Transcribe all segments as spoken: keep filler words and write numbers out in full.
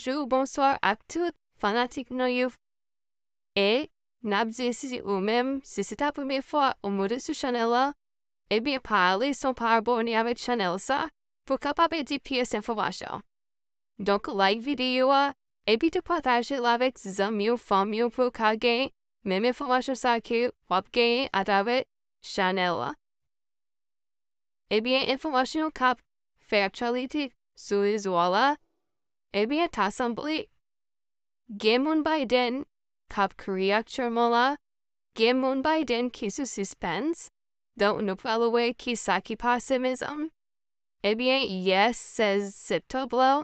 bonjou, bonswa ak tout fanatik nou yo. E n ap di, si ou menm, si se ta premye fwa ou monte sou chanèl la, ebyen, pa ale san w pa abòne avèk chanèl sa pou w kapab ede pyès enfòmasyon. Donk, like videyo a, epi tou pataje l avèk zanmi w, fanmi w, pou w ka gen menm enfòmasyon sa ke w ap genyen atravè chanèl la. Ebyen, enfòmasyon k ap fè aktyalite sou rezo a la, ebyen, ta sanble gen moun Biden k ap kriye aktyèlman la, gen moun Biden ki sou sispens. Donk, nou pral wè kisa ki pase, mezanmi. Ebyen, yè sèz septanm la,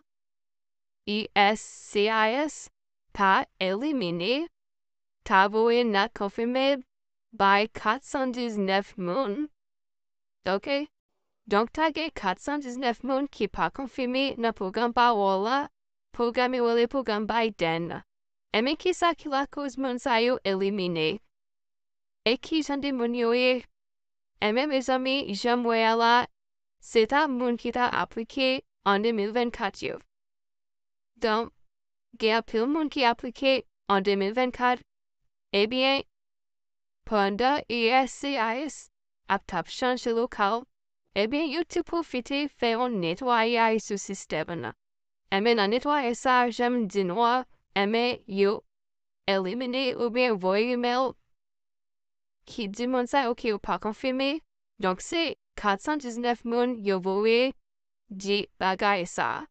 U S C I S ta elimine, ta voye not confirmed bay kat san diznèf moun. Ok? Donk, ta gen kat san diznèf moun ki pa konfime nan pwogram pawòl la, pwogram yo rele pwogram Biden nan. Enben, kisa ki lakoz moun sa yo elimine? E ki jan de moun yo ye? Enben, mezanmi, jan m wè a la, se ta moun ki ta aplike an de mil vennkat yo. Donk, gen anpil moun ki aplike an de mil vennkat. Ebyen, pandan U S C I S ap t ap chanje lokal, ebyen, yo te pwofite fè yon netwayaj sou sistèm nan. Enben, nan netwayaj sa, jan m di nou an, enben, yo elimine oubyen voye imèl ki di moun sa yo ke yo pa konfime. Donk, se kat san diznèf moun yo voye di bagay sa.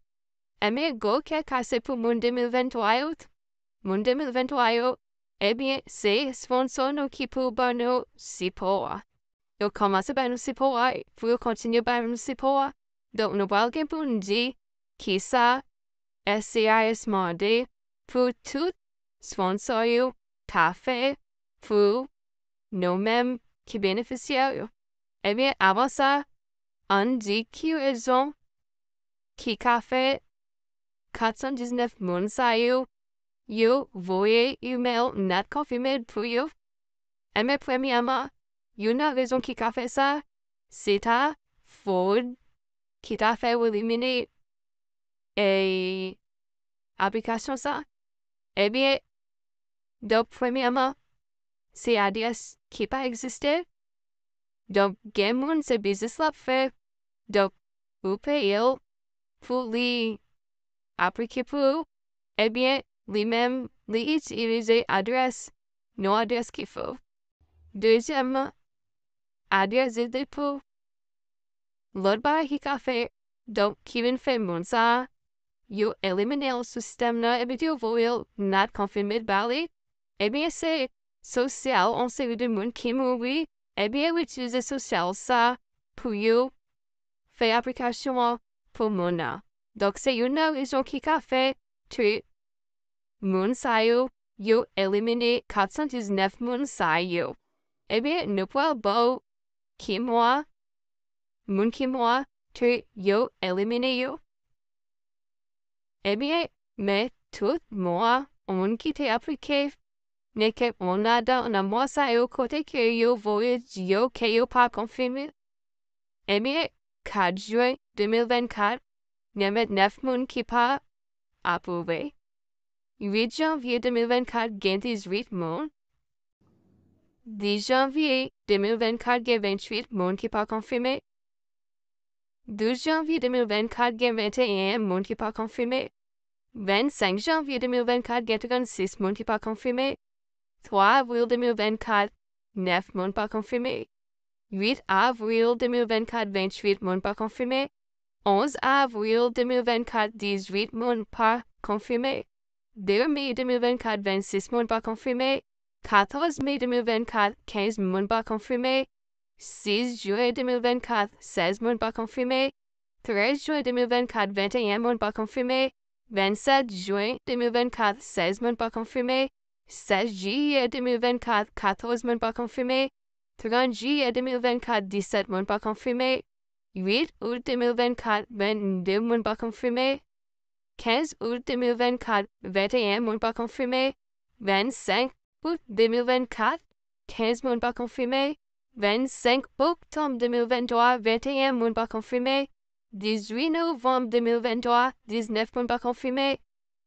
Enben, gwo kè kase pou moun de mil venntwa yo. Moun de mil venntwa yo, ebyen, se sponsò nou ki pou ban nou sipò a. Yo kòmanse ban nou sipò a, pou yo kontinye ban nou sipò a. Donk, nou pral gen pou n di kisa S C I S mande pou tout sponsò yo ta fè pou nou menm ki benefisyè yo. Ebyen, avan sa, ann di ki rezon ki ka fè kat san diznèf moun sa yo, yo voye imèl not confirmed pou yo. Enben, premyèman, youn nan rezon ki ka fè sa, se ta fwod ki ta fè yo elimine, e, aplikasyon sa. Ebyen, donk, premyèman, se adrès ki pa egziste. Donk, gen moun se biznis l ap fè. Donk, ou peye l pou li aplike pou ou. Ebyen, li menm, li itilize adrès, non adrès ki fo. Dezyèmman, adrès de depo. Lòt bagay ki ka fè, donk, ki vin fè moun sa a, yo elimine l sou sistèm nan, epi yo voye l not confirmed ba li, ebyen, se sosyal yon seri de moun ki mouri, ebyen, yo itilize sosyal sa pou yo fè aplikasyon an pou moun nan. Donk, se youn nan rezon ki ka fè ke moun sa yo, yo elimine kat san diznèf moun sa yo. Ebyen, nou pral ba w ki mwa, moun ki mwa ke yo elimine yo. Ebyen, men tout mwa, moun ki te aplike, men kèk moun ladan nan mwa sa yo kote ke yo voye di yo ke yo pa konfime. Ebyen, kat jen de mil vennkat, gen vennèf moun ki pa apwouve. Uit janvye de mil vennkat, gen dizuit moun. Dis janvye de mil vennkat, gen venntuit moun ki pa konfime. Douz janvye de mil vennkat, gen venteyen moun ki pa konfime. Vennsenk janvye de mil vennkat, gen trannsis moun ki pa konfime. Twa avril de mil vennkat, nèf moun pa konfime. Uit avril de mil vennkat, venntuit moun pa konfime. Onz avril de mil vennkat, dizuit moun pa konfime. De me de mil vennkat, vennsis moun pa konfime. Katòz me de mil vennkat, kenz moun pa konfime. Sis jen de mil vennkat, sèz moun pa konfime. Trèz jen de mil vennkat, venteyen moun pa konfime. Vennsèt jen de mil vennkat, sèz moun pa konfime. Sèz jiyè de mil vennkat, katòz moun pa konfime. Trant jiyè de mil vennkat, disèt moun pa konfime. Uit out de mil vennkat, vennde moun pa konfime. Kenz out de mil vennkat, venteyen moun pa konfime. Vennsenk out de mil vennkat, kenz moun pa konfime. Vennsenk oktanm de mil venntwa, venteyen moun pa konfime. Dizuit novanm de mil venntwa, diznèf moun pa konfime.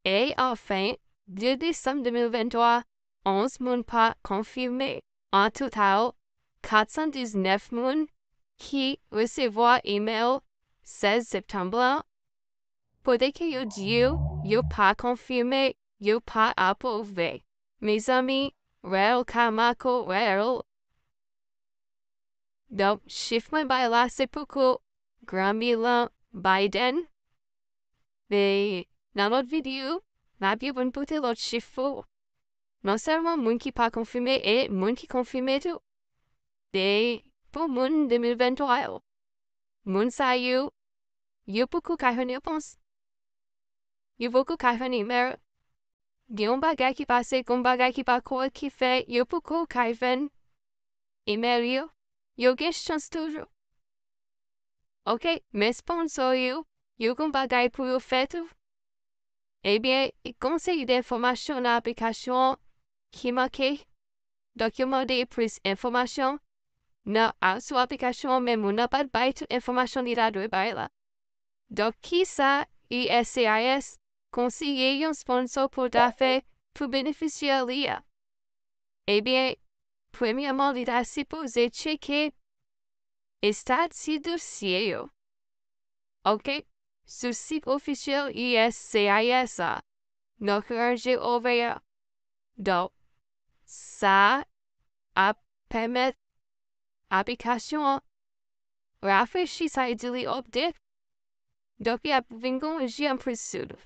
E anfen, de desanm de mil venntwa, onz moun pa konfime. An total, kat san diznèf moun ki resevwa imèl sèz septanm lan, kote ke yo di yo, yo pa konfime, yo pa apwouve. Mezanmi, rèl kamako rèl. Donk, chif mwen bay la, se poko gran bilan Biden. E nan lòt videyo, m ap gen pou n pote lòt chif pou ou. Non sèlman moun ki pa konfime, e moun ki konfime tou. E pou moun de mil venntwa yo, moun sa yo, yo poko ka jwenn repons. Yo poko ka jwenn imèl. Gen yon bagay ki pase, gen yon bagay ki pa kòrèk ki fè, yo poko ka jwenn imèl yo. Yo gen chans toujou. Oke, men sponsò yo, yo gen bagay pou yo fè tou. Ebyen, gen yon seri de enfòmasyon nan aplikasyon an ki manke. Donk, yo mande plis enfòmasyon nan, a, sou aplikasyon an, men moun nan pa t bay tout enfòmasyon li ta dwe bay la. Donk, kisa U S C I S konseye yon sponsò pou l ta fè pou benefisyè li a? Ebyen, premyèman, li ta sipoze tcheke estati dosye yo. Oke? Sou sit ofisyèl U S C I S a, nan ranje ovè a. Donk, sa ap pèmèt aplikasyon an rafrechi, sa vle di li update. Donk, y ap vin gen yon je anplis sou li.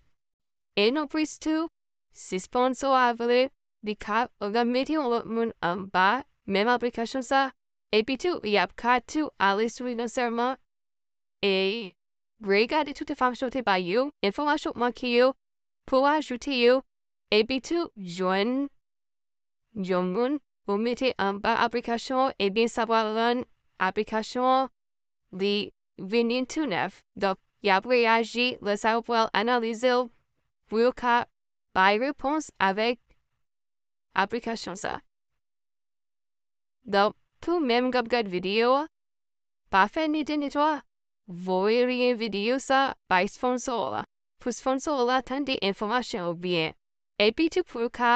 E non plis tou, si sponsò a vle, li ka remete yon lòt moun anba menm aplikasyon sa, epi tou, y ap ka tou ale sou li non sèlman e regade tout enfòmasyon w te bay yo, enfòmasyon k manke yo, pou w ajoute yo, epi tou jwenn yon moun pou mete anba aplikasyon an, ebyen sa pral rann aplikasyon an li vini tou nèf. Donk, y ap reyaji, lè sa yo pral analize l pou yo ka bay repons avèk aplikasyon sa. Donk, pou menm k ap gad videyo a, pa fè ni de ni twa. Voye lyen videyo sa bay sponsò w la, pou sponsò w la tande enfòmasyon yo byen. Epi tou pou l ka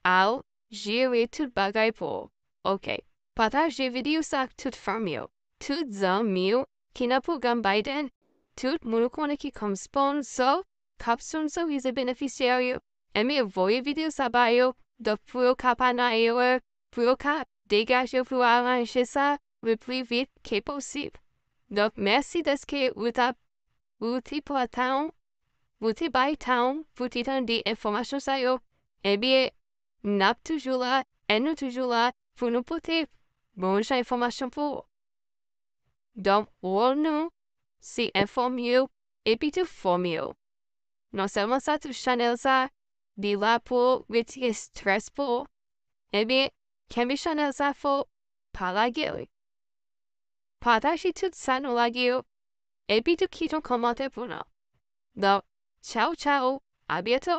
al jere tout bagay pou ou. Oke. Pataje videyo sa ak tout fanmi w, tout zanmi w ki nan pwogram Biden, tout moun ou konnen ki kòm sponsò, k ap sponsorize benefisyè yo. Ebyen, voye videyo sa ba yo, donk pou yo ka pa nan erè, pou yo ka degaje yo, pou yo aranje sa le pli vit ke posib. Donk, mèsi dèske ou t ap, ou te pran tan w, ou te bay tan w pou te tande enfòmasyon sa yo. Ebyen, n ap toujou la, e nou toujou la pou nou pote bon jan enfòmasyon pou ou. Donk, wòl nou, se enfòme w, epi tou fòme w. Non sèlman sa, tou chanèl sa, li la pou retire estrès pou ou. Ebyen, kenbe chanèl sa fò, pa lage li. Pataje tout sa nou lage yo, epi tou kite yon kòmantè pou nou. Donk, tchaw, tchaw, a byento!